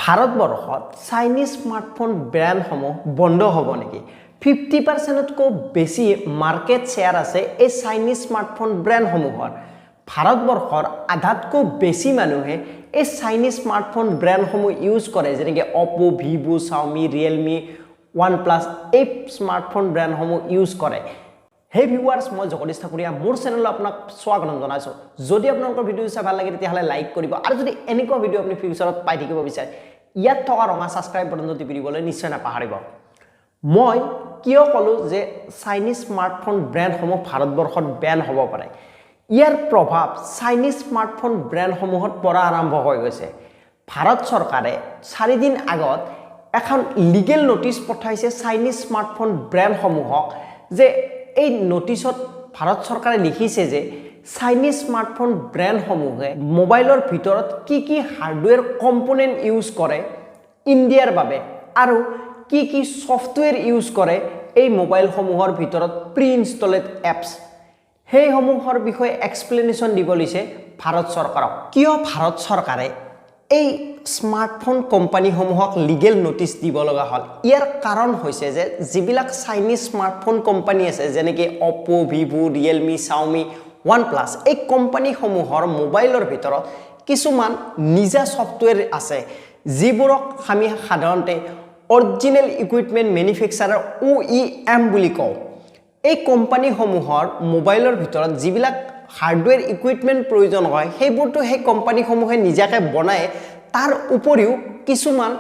ভাৰতবৰ্ষত Chinese smartphone ব্ৰেণ্ডসমূহ বন্ধ হ'ব নেকি? 50%তকৈ বেছি মাৰ্কেট শ্বেয়াৰ আছে এই চাইনিজ স্মাৰ্টফোন ব্ৰেণ্ডসমূহৰ। ভাৰতবৰ্ষৰ আধাতকৈ বেছি মানুহে এই চাইনিজ স্মাৰ্টফোন ব্ৰেণ্ডসমূহ ইউজ কৰে, যেনেকৈ অপ', ভিভো, চাওমি, ৰিয়েলমি, ওৱান প্লাছ, এই স্মাৰ্টফোন ব্ৰেণ্ডসমূহ ইউজ কৰে। হেই ভিউৱাৰ্ছ, মই জগদীশ ঠাকুৰীয়া, মোৰ চেনেলত আপোনাক স্বাগতম জনাইছোঁ। যদি আপোনালোকৰ ভিডিঅ' চাই ভাল লাগে, তেতিয়াহ'লে লাইক কৰিব আৰু যদি এনেকুৱা ভিডিঅ' আপুনি ফিউচাৰত পাই থাকিব বিচাৰে, ইয়াত থকা ৰঙা ছাবস্ক্ৰাইব বাটনটো টিপি দিবলৈ নিশ্চয় নাপাহৰিব। মই কিয় ক'লোঁ যে চাইনিজ স্মাৰ্টফোন ব্ৰেণ্ডসমূহ ভাৰতবৰ্ষত বেন হ'ব পাৰে? ইয়াৰ প্ৰভাৱ চাইনিজ স্মাৰ্টফোন ব্ৰেণ্ডসমূহত পৰা আৰম্ভ হৈ গৈছে। ভাৰত চৰকাৰে 4 দিন আগত এখন লিগেল নটিচ পঠাইছে চাইনিজ স্মাৰ্টফোন ব্ৰেণ্ডসমূহক যে এই নটিচত ভাৰত চৰকাৰে লিখিছে যে চাইনিজ স্মাৰ্টফোন ব্ৰেণ্ডসমূহে মোবাইলৰ ভিতৰত কি কি হাৰ্ডৱেৰ কম্পনেণ্ট ইউজ কৰে ইণ্ডিয়াৰ বাবে আৰু কি কি ছফ্টৱেৰ ইউজ কৰে এই মোবাইলসমূহৰ ভিতৰত প্ৰি ইনষ্টলেড এপছ, সেইসমূহৰ বিষয়ে এক্সপ্লেনেশ্যন দিব দিছে ভাৰত চৰকাৰক। কিয় ভাৰত চৰকাৰে এই স্মাৰ্টফোন কোম্পানীসমূহক লিগেল নটিচ দিব লগা হ'ল? ইয়াৰ কাৰণ হৈছে যে যিবিলাক চাইনিজ স্মাৰ্টফোন কোম্পানী আছে, যেনেকৈ অপ', ভিভো, ৰিয়েলমি, চাওমি, ওৱান প্লাছ, এই কোম্পানীসমূহৰ মোবাইলৰ ভিতৰত কিছুমান নিজা ছফ্টৱেৰ আছে, যিবোৰক আমি সাধাৰণতে অৰিজিনেল ইকুইপমেণ্ট মেনুফেকচাৰাৰ, OEM বুলি কওঁ। এই কোম্পানীসমূহৰ মোবাইলৰ ভিতৰত যিবিলাক হাৰ্ডৱেৰ ইকুইপমেণ্ট প্ৰয়োজন হয়, সেইবোৰতো সেই কোম্পানীসমূহে নিজাকৈ বনায়। তাৰ উপৰিও কিছুমান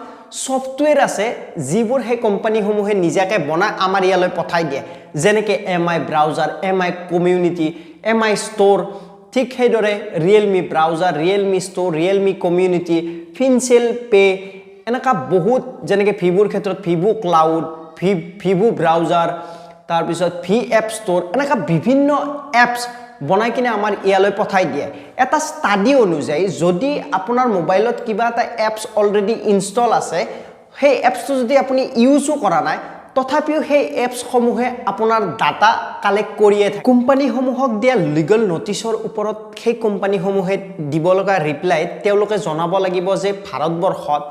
ছফ্টৱেৰ আছে, যিবোৰ সেই কোম্পানীসমূহে নিজাকৈ বনাই আমাৰ ইয়ালৈ পঠাই দিয়ে, যেনেকৈ এম আই ব্ৰাউজাৰ, এম আই কমিউনিটি, এম আই ষ্ট'ৰ। ঠিক সেইদৰে Realme browser, Realme store, Realme community, ফিনচেল pay, এনেকুৱা বহুত, যেনেকৈ ভিভোৰ ক্ষেত্ৰত ভিভো ক্লাউড, ভিভো ব্ৰাউজাৰ, তাৰপিছত ভি এপ ষ্ট'ৰ, এনেকুৱা বিভিন্ন এপছ বনাই কিনে আমাৰ ইয়ালৈ পঠাই দিয়ে। এটা ষ্টাডি অনুযায়ী, যদি আপোনাৰ মোবাইলত কিবা এটা এপছ অলৰেডি ইনষ্টল আছে, সেই এপছটো যদি আপুনি ইউজো কৰা নাই, তথাপিও সেই এপছসমূহে আপোনাৰ ডাটা কালেক্ট কৰিয়ে থাকে। কোম্পানীসমূহক দিয়া লিগেল নটিচৰ ওপৰত সেই কোম্পানীসমূহে দিব লগা ৰিপ্লাইত তেওঁলোকে জনাব লাগিব যে ভাৰতবৰ্ষত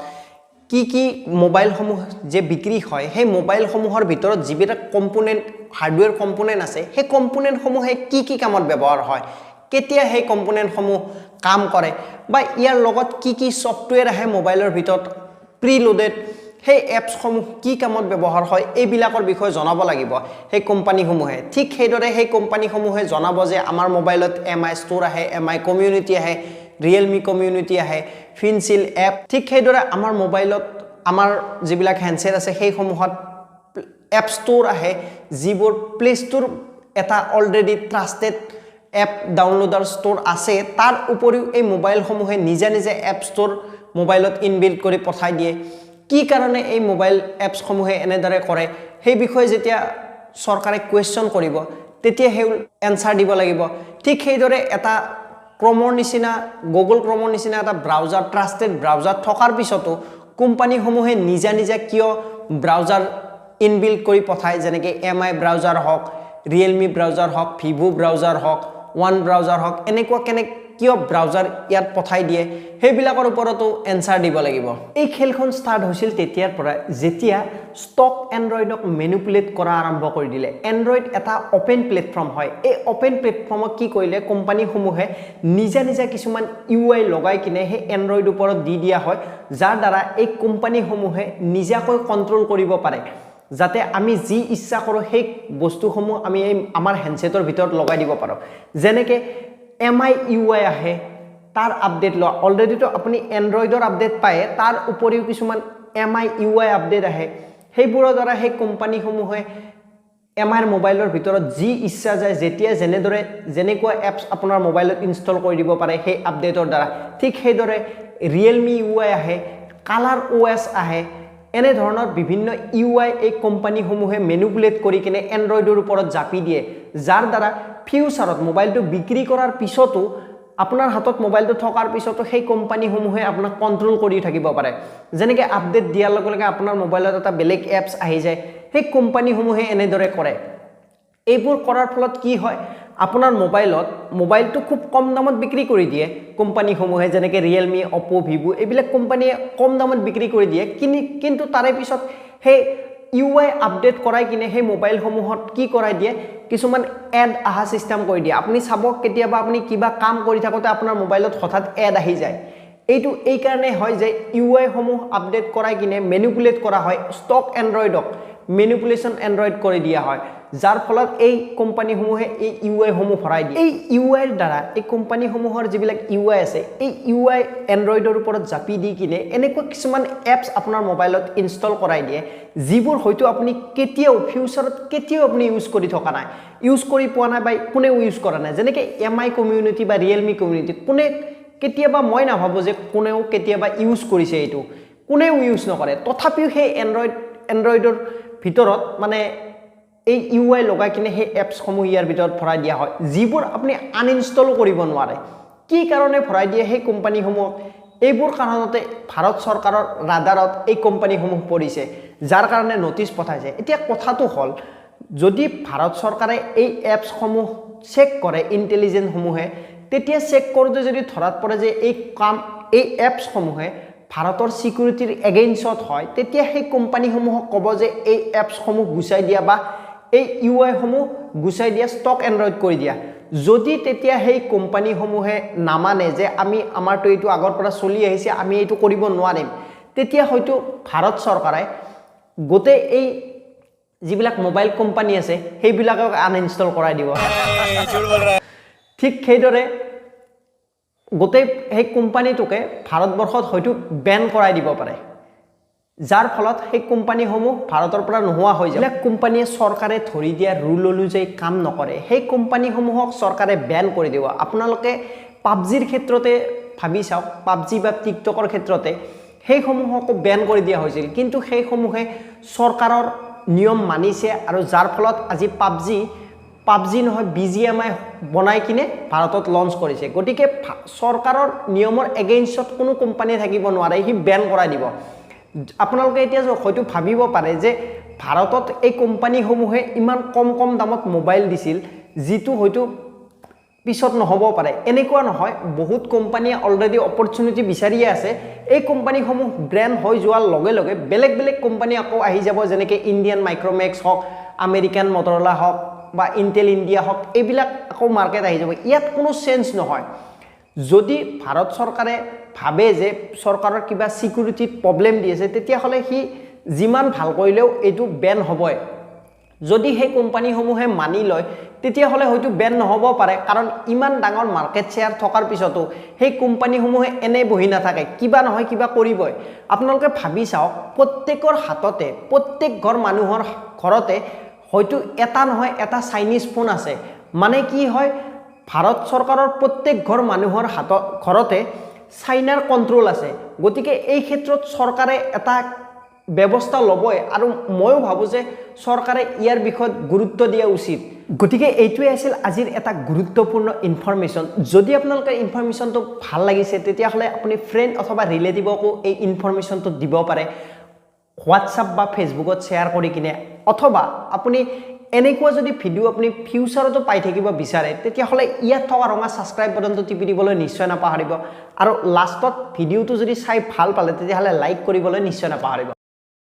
কি কি মোবাইলসমূহ যে বিক্ৰী হয়, সেই মোবাইলসমূহৰ ভিতৰত যিবিলাক কম্পনেণ্ট, হাৰ্ডৱেৰ কম্পনেণ্ট আছে, সেই কম্পনেণ্টসমূহে কি কি কামত ব্যৱহাৰ হয়, কেতিয়া সেই কম্পনেণ্টসমূহ কাম কৰে বা ইয়াৰ লগত কি কি ছফ্টৱেৰ আহে মোবাইলৰ ভিতৰত প্ৰি লোডেড, সেই এপছসমূহ কি কামত ব্যৱহাৰ হয়, এইবিলাকৰ বিষয়ে জনাব লাগিব সেই কোম্পানীসমূহে। ঠিক সেইদৰে সেই কোম্পানীসমূহে জনাব যে আমাৰ মোবাইলত এম আই ষ্ট'ৰ আহে, এম আই কমিউনিটি আহে, ৰিয়েলমি কমিউনিটি আহে, ফিনচিল এপ। ঠিক সেইদৰে আমাৰ মোবাইলত, আমাৰ যিবিলাক হেণ্ডছেট আছে, সেইসমূহত এপ ষ্ট'ৰ আহে, যিবোৰ প্লে ষ্ট'ৰ এটা অলৰেডি ট্ৰাষ্টেড এপ ডাউনলোডাৰ ষ্ট'ৰ আছে। তাৰ উপৰিও এই মোবাইলসমূহে নিজে নিজে এপ ষ্ট'ৰ মোবাইলত ইনবিল্ড কৰি পঠাই দিয়ে। কি কাৰণে এই মোবাইল এপছসমূহে এনেদৰে কৰে, সেই বিষয়ে যেতিয়া চৰকাৰে কুৱেশ্যন কৰিব, তেতিয়া সেই এনচাৰ দিব লাগিব। ঠিক সেইদৰে এটা ক্ৰমৰ নিচিনা, গুগল ক্ৰমৰ নিচিনা এটা ব্ৰাউজাৰ, ট্ৰাষ্টেড ব্ৰাউজাৰ থকাৰ পিছতো কোম্পানীসমূহে নিজা নিজা কিয় ব্ৰাউজাৰ ইনবিল্ড কৰি পঠায়, যেনেকৈ এম আই ব্ৰাউজাৰ হওক, ৰিয়েলমি ব্ৰাউজাৰ হওক, ভিভো ব্ৰাউজাৰ হওক, ওৱান ব্ৰাউজাৰ হওক, এনেকুৱা কিয় ব্ৰাউজাৰ ইয়াত পঠাই দিয়ে, সেইবিলাকৰ ওপৰতো এনচাৰ দিব লাগিব। এই খেলখন ষ্টাৰ্ট হৈছিল তেতিয়াৰ পৰা যেতিয়া ষ্টক এণ্ড্ৰইডক মেনিপুলেট কৰা আৰম্ভ কৰি দিলে। এণ্ড্ৰইড এটা অ'পেন প্লেটফৰ্ম হয়। এই অ'পেন প্লেটফৰ্মক কি কৰিলে, কোম্পানীসমূহে নিজা নিজা কিছুমান ইউ আই লগাই কিনে সেই এণ্ড্ৰইড ওপৰত দি দিয়া হয়, যাৰ দ্বাৰা এই কোম্পানীসমূহে নিজাকৈ কণ্ট্ৰল কৰিব পাৰে, যাতে আমি যি ইচ্ছা কৰোঁ সেই বস্তুসমূহ আমি এই আমাৰ হেণ্ডছেটৰ ভিতৰত লগাই দিব পাৰোঁ। যেনেকৈ এম I U আই আহে, তাৰ আপডেট লোৱা, অলৰেডিতো আপুনি এণ্ড্ৰইডৰ আপডেট পায়, তাৰ উপৰিও কিছুমান M I U I update আহে। সেইবোৰৰ দ্বাৰা সেই কোম্পানীসমূহে এম আইৰ মোবাইলৰ ভিতৰত যি ইচ্ছা যায়, যেতিয়া যেনেদৰে যেনেকুৱা এপছ আপোনাৰ মোবাইলত ইনষ্টল কৰি দিব পাৰে সেই আপডেটৰ দ্বাৰা। ঠিক সেইদৰে ৰিয়েলমি ইউ আই আহে, কালাৰ অ' এছ আহে, এনেধৰণৰ বিভিন্ন ইউ আই এই কোম্পানীসমূহে মেনুপুলেট কৰি কিনে এণ্ড্ৰইডৰ ওপৰত জাপি দিয়ে, যাৰ দ্বাৰা ফিউচাৰত মোবাইলটো বিক্ৰী কৰাৰ পিছতো, আপোনাৰ হাতত মোবাইলটো থকাৰ পিছতো সেই কোম্পানীসমূহে আপোনাক কণ্ট্ৰল কৰি থাকিব পাৰে। যেনেকৈ আপডেট দিয়াৰ লগে লগে আপোনাৰ মোবাইলত এটা বেলেগ এপছ আহি যায়, সেই কোম্পানীসমূহে এনেদৰে কৰে। এইবোৰ কৰাৰ ফলত কি হয়? আপোনাৰ মোবাইলত মোবাইলটো খুব কম দামত বিক্ৰী কৰি দিয়ে কোম্পানীসমূহে, যেনেকৈ ৰিয়েলমি, অপ', ভিভ' এইবিলাক কোম্পানীয়ে কম দামত বিক্ৰী কৰি দিয়ে কিনি। কিন্তু তাৰে পিছত সেই ইউ আই আপডেট কৰাই কিনে সেই মোবাইলসমূহত কি কৰাই দিয়ে, কিছুমান এড অহা ছিষ্টেম কৰি দিয়ে। আপুনি চাব, কেতিয়াবা আপুনি কিবা কাম কৰি থাকোঁতে আপোনাৰ মোবাইলত হঠাৎ এড আহি যায়। এইটো এইকাৰণে হয় যে ইউ আইসমূহ আপডেট কৰাই কিনে মেনিপুলেট কৰা হয়, ষ্টক এণ্ড্ৰইডক মেনিপুলেশ্যন এণ্ড্ৰইড কৰি দিয়া হয়, যাৰ ফলত এই কোম্পানীসমূহে এই ইউ আইসমূহ ভৰাই দিয়ে। এই ইউ আইৰ দ্বাৰা এই কোম্পানীসমূহৰ যিবিলাক ইউ আই আছে, এই ইউ আই এণ্ড্ৰইডৰ ওপৰত জাপি দি কিনে এনেকুৱা কিছুমান এপছ আপোনাৰ মোবাইলত ইনষ্টল কৰাই দিয়ে, যিবোৰ হয়তো আপুনি কেতিয়াও ফিউচাৰত কেতিয়াও আপুনি ইউজ কৰি থকা নাই, ইউজ কৰি পোৱা নাই বা কোনেও ইউজ কৰা নাই। যেনেকৈ এম আই কমিউনিটি বা ৰিয়েলমি কমিউনিটি, কোনে কেতিয়াবা, মই নাভাবোঁ যে কোনেও কেতিয়াবা ইউজ কৰিছে। এইটো কোনেও ইউজ নকৰে। তথাপিও সেই এণ্ড্ৰইডৰ ভিতৰত মানে এই ইউ আই লগাই কিনে সেই এপছসমূহ ইয়াৰ ভিতৰত ভৰাই দিয়া হয়, যিবোৰ আপুনি আনইনষ্টলো কৰিব নোৱাৰে। কি কাৰণে ভৰাই দিয়ে সেই কোম্পানীসমূহক? এইবোৰ কাৰণতে ভাৰত চৰকাৰৰ ৰাডাৰত এই কোম্পানীসমূহ পৰিছে, যাৰ কাৰণে ন'টিছ পঠাইছে। এতিয়া কথাটো হ'ল, যদি ভাৰত চৰকাৰে এই এপছসমূহ চেক কৰে ইণ্টেলিজেঞ্চসমূহে, তেতিয়া চেক কৰোঁতে যদি ধৰাত পৰে যে এই এপছসমূহে ভাৰতৰ ছিকিউৰিটিৰ এগেইনষ্টত হয়, তেতিয়া সেই কোম্পানীসমূহক ক'ব যে এই এপছসমূহ গুচাই দিয়া বা এই ইউ আইসমূহ গুচাই দিয়া, ষ্টক এণ্ড্ৰইড কৰি দিয়া। যদি তেতিয়া সেই কোম্পানীসমূহে নামানে যে আমি আমাৰতো এইটো আগৰ পৰা চলি আহিছে, আমি এইটো কৰিব নোৱাৰিম, তেতিয়া হয়তো ভাৰত চৰকাৰে গোটেই এই যিবিলাক মোবাইল কোম্পানী আছে, সেইবিলাকক আনইনষ্টল কৰাই দিব। ঠিক সেইদৰে গোটেই সেই কোম্পানীটোকে ভাৰতবৰ্ষত হয়তো বেন কৰাই দিব পাৰে, যাৰ ফলত সেই কোম্পানীসমূহ ভাৰতৰ পৰা নোহোৱা হৈ যায়। যিবিলাক কোম্পানীয়ে চৰকাৰে ধৰি দিয়া ৰুল অনুযায়ী কাম নকৰে, সেই কোম্পানীসমূহক চৰকাৰে বেন কৰি দিব। আপোনালোকে পাবজিৰ ক্ষেত্ৰতে ভাবি চাওক, পাবজি বা টিকটকৰ ক্ষেত্ৰতে সেইসমূহকো বেন কৰি দিয়া হৈছিল, কিন্তু সেইসমূহে চৰকাৰৰ নিয়ম মানিছে আৰু যাৰ ফলত আজি পাবজি, পাবজি নহয়, বিজিএমআই বনাই কিনে ভাৰতত লঞ্চ কৰিছে। গতিকে চৰকাৰৰ নিয়মৰ এগেইনষ্টত কোনো কোম্পানীয়ে থাকিব নোৱাৰে, সি বেন কৰাই দিব। আপোনালোকে এতিয়া হয়তো ভাবিব পাৰে যে ভাৰতত এই কোম্পানীসমূহে ইমান কম কম দামত মোবাইল দিছিল, যিটো হয়তো পিছত নহ'ব পাৰে। এনেকুৱা নহয়, বহুত কোম্পানীয়ে অলৰেডি অপৰচুনিটি বিচাৰিয়ে আছে। এই কোম্পানীসমূহ ব্ৰেণ্ড হৈ যোৱাৰ লগে লগে বেলেগ বেলেগ কোম্পানী আকৌ আহি যাব, যেনেকৈ ইণ্ডিয়ান মাইক্ৰ'মেক্স হওক, আমেৰিকান মটৰলা হওক বা ইণ্টেল ইণ্ডিয়া হওক, এইবিলাক আকৌ মাৰ্কেট আহি যাব। ইয়াত কোনো চেঞ্জ নহয়। যদি ভাৰত চৰকাৰে ভাবে যে চৰকাৰৰ কিবা ছিকিউৰিটিত প্ৰব্লেম দি আছে, তেতিয়াহ'লে সি যিমান ভাল কৰিলেও এইটো বেন হ'বই। যদি সেই কোম্পানীসমূহে মানি লয়, তেতিয়াহ'লে হয়তো বেন নহ'ব পাৰে, কাৰণ ইমান ডাঙৰ মাৰ্কেট শ্বেয়াৰ থকাৰ পিছতো সেই কোম্পানীসমূহে এনেই বহি নাথাকে, কিবা নহয় কিবা কৰিবই। আপোনালোকে ভাবি চাওক, প্ৰত্যেকৰ হাততে, প্ৰত্যেক ঘৰ মানুহৰ ঘৰতে হয়তো এটা নহয় এটা চাইনিজ ফোন আছে। মানে কি হয়, ভাৰত চৰকাৰৰ প্ৰত্যেক ঘৰ মানুহৰ হাতত ঘৰতে চাইনাৰ কণ্ট্ৰল আছে। গতিকে এই ক্ষেত্ৰত চৰকাৰে এটা ব্যৱস্থা ল'বই আৰু ময়ো ভাবোঁ যে চৰকাৰে ইয়াৰ বিষয়ত গুৰুত্ব দিয়া উচিত। গতিকে এইটোৱে আছিল আজিৰ এটা গুৰুত্বপূৰ্ণ ইনফৰমেশ্যন। যদি আপোনালোকে ইনফৰমেশ্যনটো ভাল লাগিছে, তেতিয়াহ'লে আপুনি ফ্ৰেণ্ড অথবা ৰিলেটিভকো এই ইনফৰমেশ্যনটো দিব পাৰে হোৱাটছআপ বা ফেচবুকত শ্বেয়াৰ কৰি কিনে। অথবা আপুনি এনেকুৱা যদি ভিডিঅ' আপুনি ফিউচাৰতো পাই থাকিব বিচাৰে, তেতিয়াহ'লে ইয়াত থকা ৰঙা ছাবস্ক্ৰাইব বাটনটো টিপি দিবলৈ নিশ্চয় নাপাহৰিব আৰু লাষ্টত ভিডিঅ'টো যদি চাই ভাল পালে, তেতিয়াহ'লে লাইক কৰিবলৈ নিশ্চয় নাপাহৰিব।